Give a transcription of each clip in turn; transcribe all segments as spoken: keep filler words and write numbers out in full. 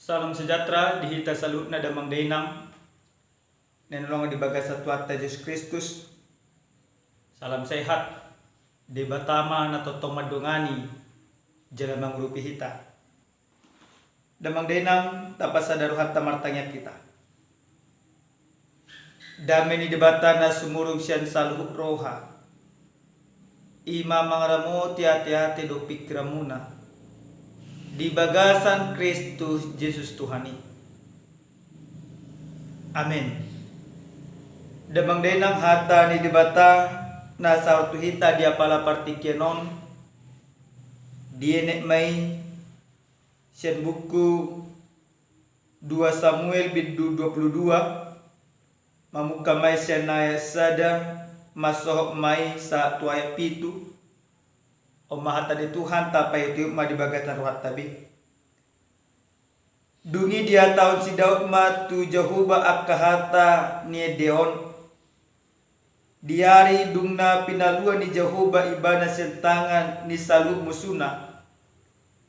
Salam sejahtera di hita saluhutna damang dainang na hinaholongan di bagasan Tuhanta Jesus Kristus. Salam sehat. Debata ma na tongtong mandongani jala mangurupi hita. Damang dainang, tapasada rohanta martangiang hita. Dame ni Debata na sumurung sian saluhut roha, i ma mangaramoti ateate dohot pingkiranmuna di bagasan Kristus Jesus Tuhan i. Amen. Damang dainang, hata ni Debata na sahat tu hita di apala partingkian on, dienet ma i sian buku dua Samuel bindu dua pulu dua, mamungka ma i sian ayat sada, mansohot ma i sahat tu ayat pitu. On ma hata ni Tuhan, tapaihutihut ma di bagasan rohanta be. Dung i dihatahon si Daud ma tu Jahowa angka hata ni ende on, di ari dung na pinalua ni Jahowa ibana sian tangan ni saluhut musuna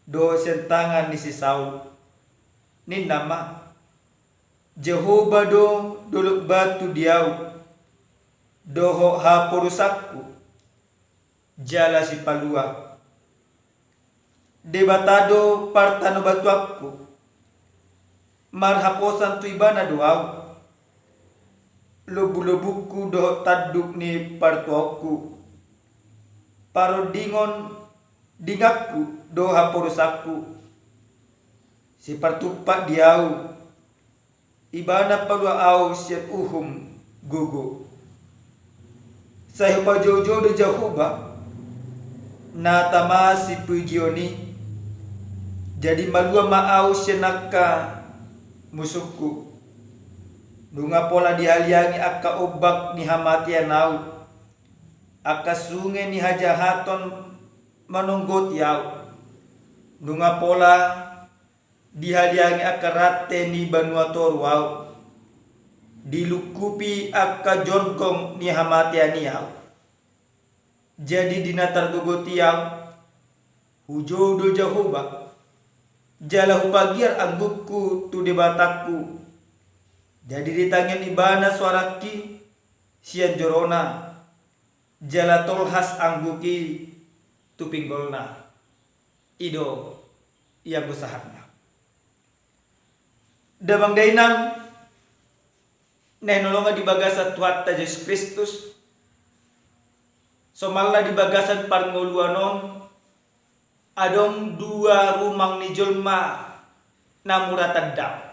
dohot sian tangan ni si Saul. Ninna ma: Jahowa do dolok batu di ahu dohot haporusanku jala sipalua. Debata do partanobatuanku, marhaposan tu ibana do ahu. Lobulobuku dohot tanduk ni partuaonku, parondingondinganku do haporusanku. Sipartumpak di ahu, ibana palua ahu sian uhum gogo. Sai hupajoujou do Jahowa, na tama sipujion i. Jadi malua ma ahu sian angka musungku. Nunga pola dihaliangi angka ombak ni hamatean ahu, angka sunge ni hajahaton manonggoti ahu. Nunga pola dihaliangi angka rante ni banua toru ahu, dilungkupi angka jorgong ni hamatean i ahu. Jadi di na targogot i ahu, hujou do Jahowa, jala hupagiar anggukku tu Debatangku. Jadi ditangion ibana soarangki sian jorona, jala tolhas angguk i tu pinggolna. I do i anggo sahatna. Damang dainang na hinaholongan di bagasan Tuhanta Jesus Kristus, somalna di bagasan parngoluan on, adong dua rumang ni jolma na mura tanda.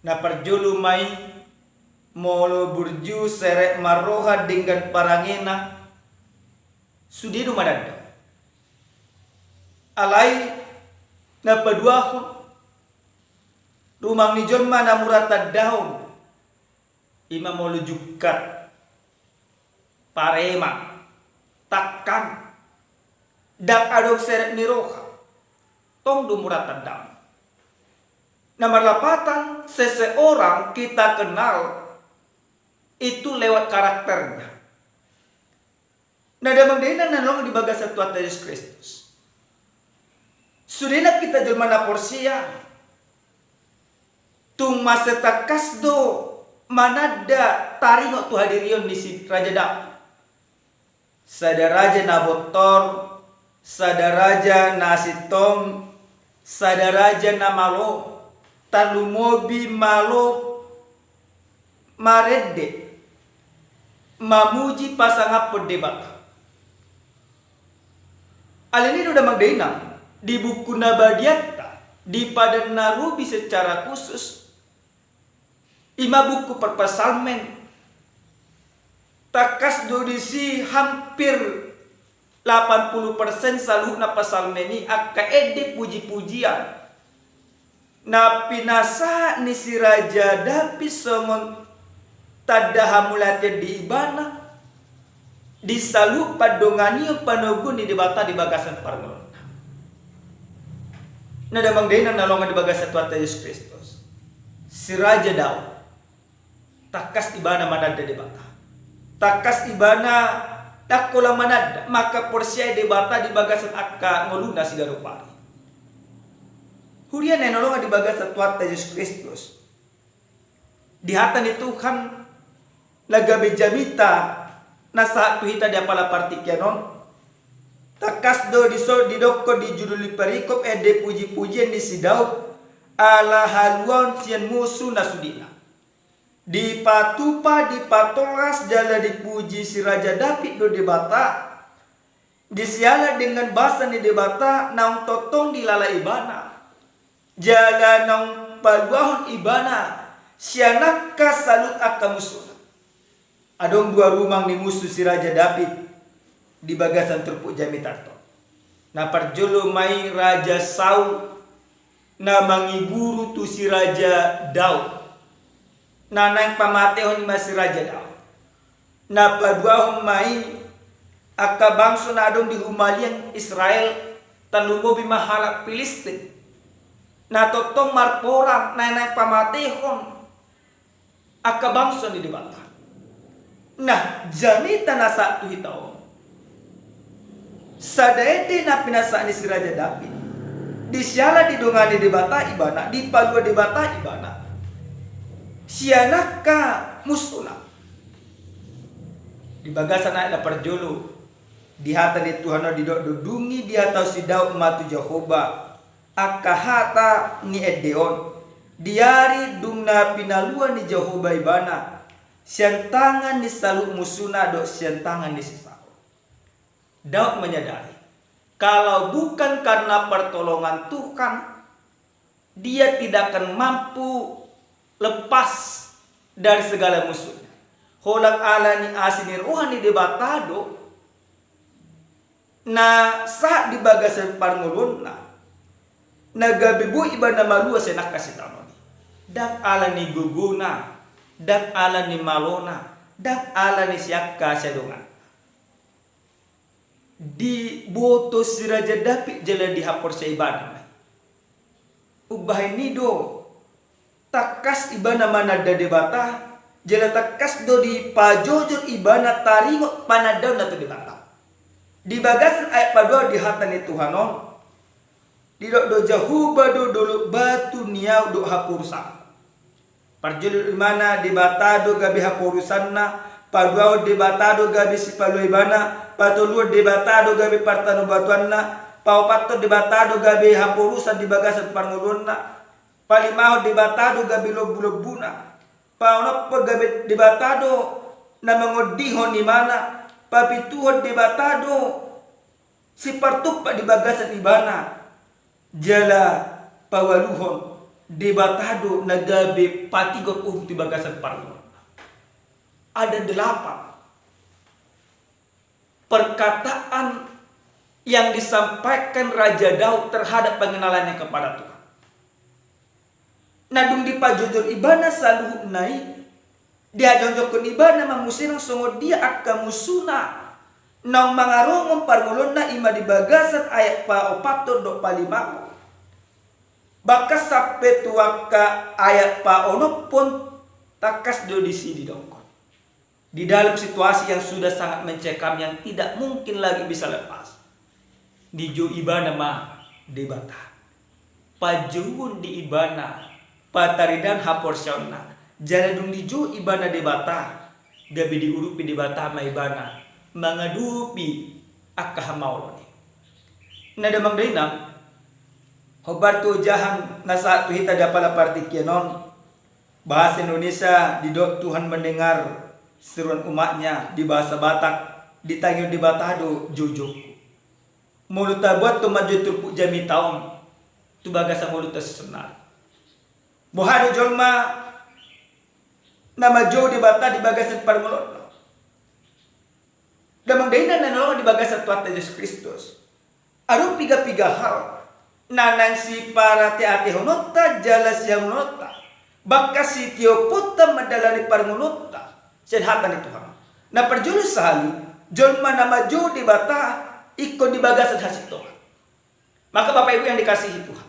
Na parjolo ma i, molo burju serep marroha denggan parangena, sude do mananda. Alai na paduahon, rumang ni jolma na mura tanda on, i ma molo jungkat, parema, tangkang, ndang adong serep ni roha, tong do mura tanda. Na marlapatan, seseorang kita kenal itu lewat karakternya. Na damang dainang na hinaholongan di bagasan Tuhanta Jesus Kristus, sudena hita jolma na porsea, tung mansai tangkas do mananda taringot tu hadirion ni si Raja Daud. Sada raja na bontor, sada raja na sintong, sada raja na malo, tarlumobi malo marende, mamuji, pasangaphon Debata. Alani i do damang dainang, di buku na badiatta, di Padan na Robi secara khusus, i ma buku Parpsalmen, tangkas do disi hampir lapan puluh persen saluhutna psalmen i angka ende pujipujian na pinasahat ni si Raja Daud songon tanda hamuliateon di ibana di saluhut pandonganion panoguon ni Debata di bagasan parngoluonna. Na damang dainang na hinaholongan di bagasan Tuhanta Jesus Kristus, si Raja Daud tangkas ibana mananda Debata. Tangkas ibana ndang holan mananda, mangkaporseai Debata di bagasan angka ngoluna siganup ari. Huria na hinaholongan di bagasan Tuhanta Jesus Kristus. Di hata ni Tuhan na gabe jamita na sahat tu hita di apala partingkian on. Tangkas do dison didokkon di judul ni perikop ende puji-pujian ni si Daud ala haluaon sian musu na sudena. Dipatupa, dipatolhas jala dipuji si Raja Daud do Debata. Disiala dengan basa ni Debata naung tongtong dilala ibana. Jala naung paluahon ibana sian angka saluhut angka musuna. Adong dua rumang ni musu si Raja Daud di bagasan turpuk jamitanta on. Na parjolo ma i Raja Saul na mangiburu tu si Raja Daud. Na naeng pamatehon i ma si Raja Daud. Na paduahon ma i angka bangso na adong di humaliang Israel, tarlumobi ma halak Pilistin. Na tongtong marporang, na naeng pamatehon angka bangso ni Debata. Nah, jamita na sahat tu hita on. Sada ende na pinasahat ni si Raja Daud. Disiala didongani Debata ibana, dipalua Debata ibana sian angka musuna. Di bagasan ayat na parjolo, di hata ni Tuhan on didok do, dung i dihatahon si Daud ma tu Jahowa angka hata ni ende on, di ari dung na pinalua ni Jahowa ibana sian tangan ni saluhut musuna dohot sian tangan ni si Saul. Daud menyadari, kalau bukan karena pertolongan Tuhan, dia tidak akan mampu lepas dari segala musuhnya. Holan ala ni asi ni roha ni Debata do na sahat di bagasan parngoluonna, na gabe boi ibana malua sian angka sitaonon i. Ndang ala ni gogona, ndang ala ni malona, ndang ala ni siangka siadonganna. Diboto si Raja Daud jala dihaporseai ibana ma i. Umbahen i do tangkas ibana mananda Debata, jala tangkas do dipajojor ibana taringot panandaonna tu Debata. Di bagasan ayat paduahon di hata ni Tuhan on, didok do, Jahowa do dolok batu ni ahu dohot haporusanku. Parjolo ibana Debata do gabe haporusanna, paduahon Debata do gabe sipalua ibana, patoluhon Debata do gabe partanobatuanna, paopathon Debata do gabe haporusan di bagasan parngoluonna, palimahon Debata do gabe lombulombuna, paonomhon gabe Debata do na mangondihon imana, papituhon Debata do sipartumpak di bagasan ibana, jala paualuhon Debata do na gabe patigor uhum di bagasan parngoluonna. Ada delapan perkataan yang disampaikan Raja Daud terhadap pengenalannya kepada Tuhan. Na dung dipajojor ibana saluhutna i, dihajongjongkon ibana ma muse nang songon dia angka musuna naung mangarongon parngoluonna, i ma di bagasan ayat paopathon dohot palimahon. Bahkan sampe tu angka ayat paonomhon, tangkas do disi didokkon. Di dalam situasi yang sudah sangat mencekam, yang tidak mungkin lagi bisa lepas, dijou ibana ma Debata. Pajouon di ibana, pataridaan haporseaonna, jala dung dijou ibana Debata, gabe diurupi Debata ma ibana mangadopi angka hamaolon i. Na damang dainang, hombar tu ojahan na sahat tu hita di apala partingkian on, bahasa Indonesia didok Tuhan mendengar seruan umat-Nya, di bahasa Batak ditangihon Debata do joujouku. Molo tabuat tu manjou turpuk jamita on tu bagasan ngolunta sisonari, boha do jolma na manjou Debata di bagasan parngoluonna? Damang dainang na hinaholongan di bagasan Tuhanta Jesus Kristus, adong piga-piga hal na naeng siparateatehononta jala sihaholongonta, bahkan sitiopkonta mandalani parngoluonta sian hata ni Tuhan. Na parjolo sahali, jolma na manjou Debata ingkon di bagasan hasintongan. Maka Bapak Ibu yang dikasihi Tuhan,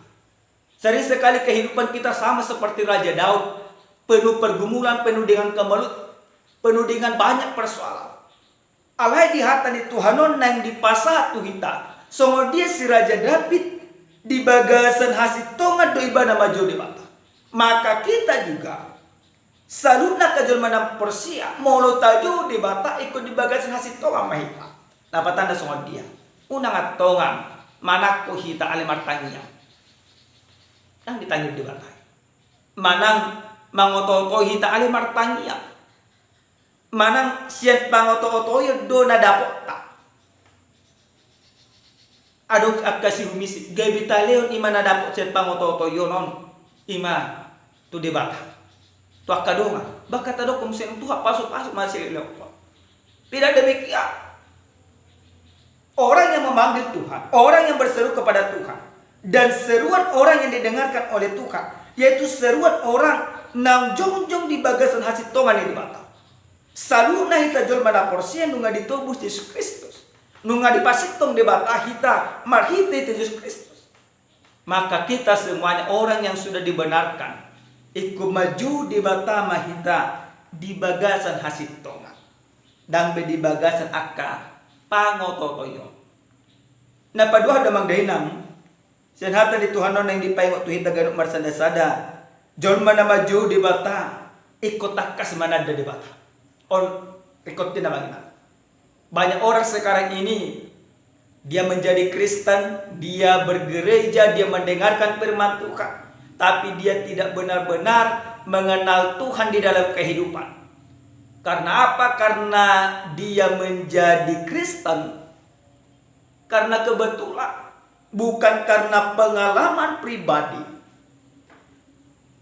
sering sekali kehidupan kita sama seperti Raja Daud, penuh pergumulan, penuh dengan kemelut, penuh dengan banyak persoalan. Alai di hata ni Tuhan on naeng dipasahat tu hita songon dia si Raja Daud Di bagasan hasintongan do ibana manjou Debata. Maka hita juga, saluhutna angka jolma na porsea, molo tajou Debata ingkon di bagasan hasintongan ma hita. Na patanda songon dia? Unang antong manangko hita ale martangiang. Ndang ditangi Debata. Manang mangoto-otoi hita ale martangiang. Manang sian pangoto-otoion do na dapotta. Adong angka sihumisi, gabe talehon ima na dapot sian pangoto-otoion on, ima tu Debata, tu angka dongan. Bahkan tadok muse, Tuhan, pasu-pasu ma silehonhon. Tidak demikian. Orang yang memanggil Tuhan, orang yang berseru kepada Tuhan, dan seruan orang yang didengarkan oleh Tuhan, yaitu seruan orang na jongjong di bagasan hasintongan ni Debata. Saluhutna hita jolma na porsea nunga ditobus Jesus Kristus, nunga dipasintong Debata hita marhite Jesus Kristus. Maka kita semuanya orang yang sudah dibenarkan, ingkon manjou Debata ma hita di bagasan hasintongan, ndang be di bagasan angka pangoto-otoion. Na paduahon damang dainang, sian hata ni Tuhan on naeng dipaingot tu hita ganup marsada-sada, jolma na manjou Debata ingkon tangkas mananda Debata. On, ingkon tinamangina. Banyak orang sekarang ini, dia menjadi Kristen, dia bergereja, dia mendengarkan firman Tuhan, tapi dia tidak benar-benar mengenal Tuhan di dalam kehidupan. Karena apa? Karena dia menjadi Kristen karena kebetulan, bukan karena pengalaman pribadi.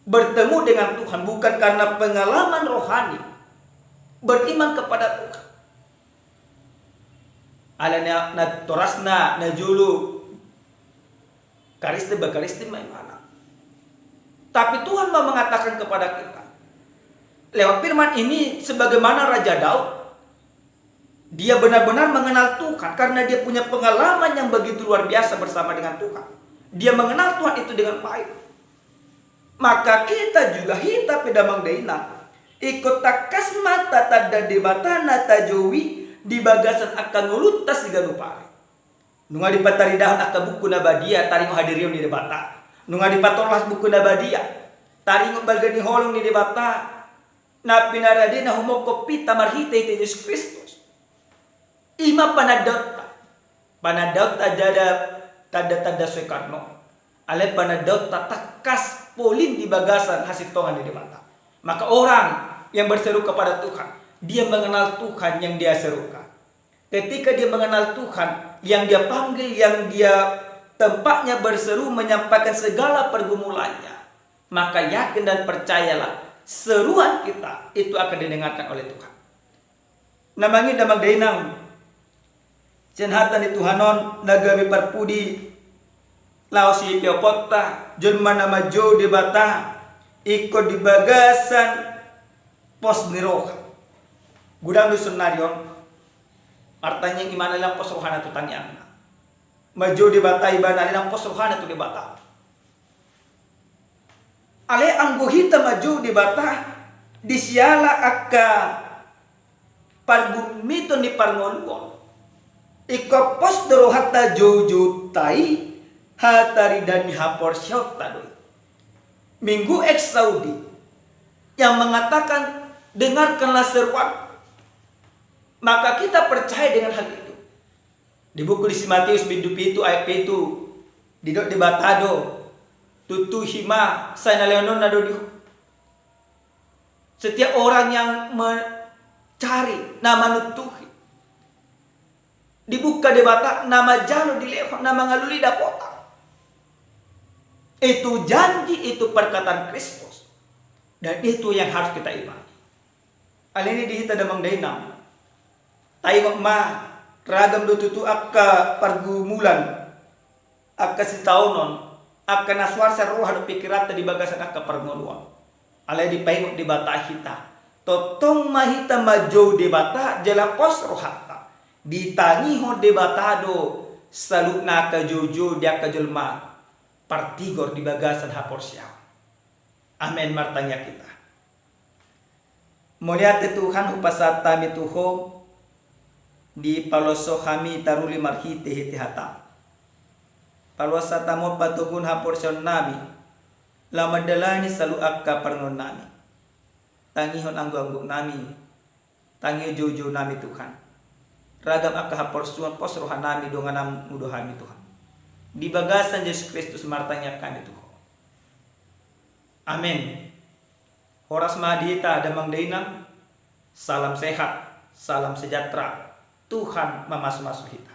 Bertemu dengan Tuhan bukan karena pengalaman rohani, beriman kepada Tuhan. Alai na, na torasna, na jolo, Kristen, ba Kristen ma imana. Tapi Tuhan mau mengatakan kepada kita lewat firman ini, sebagaimana Raja Daud, dia benar-benar mengenal Tuhan karena dia punya pengalaman yang begitu luar biasa bersama dengan Tuhan. Dia mengenal Tuhan itu dengan baik. Maka kita juga, hita pe damang dainang, ingkon tangkas ma tatanda Debata na tajoujou i di bagasan angka ngolunta siganup ari. Nunga dipataridahon angka buku na badia, taringot hadirion ni Debata. Nunga dipatolhas buku na badia, taringot balga ni holong ni Debata na pinarade na humongkop hita marhite-hite Jesus Kristus. Ima panandaonta. Panandaonta jala tanda-tanda soekarno. Alai panandaonta tangkas polin di bagasan hasintongan ni Debata. Maka orang yang berseru kepada Tuhan, dia mengenal Tuhan yang dia serukan. Ketika dia mengenal Tuhan, yang dia panggil, yang dia tempatnya berseru menyampaikan segala pergumulannya, maka yakin dan percayalah, seruan kita itu akan didengarkan oleh Tuhan. Na mangihut damang dainang, sian hata ni Tuhan on na gabe parpudi laos sipeoponta, jolma na manjou Debata ingkon di bagasan pos ni roha. Godang do saonari on martangiang imana, ndang pos rohana tu tangiangna. Manjou Debata ibana, ndang pos rohana tu Debata. Alai anggo hita manjou Debata di siala angka pargumiton ni parngoluon, ingkon pos do rohanta, joujounta i hataridaan ni haporseaonta do i. Minggu Exaudi yang mengatakan, dengarkanlah seruan. Maka kita percaya dengan hal itu. Di buku ni si Matius bindu pitu ayat pitu, didok Debata do, tuntuhi ma, sai na lehononna do di ho. Setiap orang yang mencari, na manuntuhi, dibuka Debata, na manjalo dilehon, na mangalului dapotan. Itu janji, itu perkataan Kristus. Dan itu yang harus kita imani. Alani i di hita damang dainang, taingot ma, ragam do tutu angka pargumulan, angka sitaonon, angka na so arsa roha dohot pikiranta di bagasan angka parngoluon. Alai dipaingot Debata hita, tongtong ma hita manjou Debata jala pos rohanta. Ditangihon Debata do saluhutna angka joujou di angka jolma partigor di bagasan haporseaon. Amen. Martangiang hita. Mauliate Tuhan, hupasahat hami tu Ho, dipaloas Ho hami taruli marhitehite hata-M. Paloas hataMu on patoguhon haporseaon nami, laho mandalani saluhut angka parannon nami. Tangihon anggo-anggo nami, tangihon jou-jou nami Tuhan. Ragam angka haporsuan pos roha nami dongananMu do hami Tuhan. Di bagasan Jesus Kristus martangiang hami tu Ho. Amen. Horas ma di hita damang dainang. Salam sehat, salam sejahtera. Tuhan mamasu-masu hita.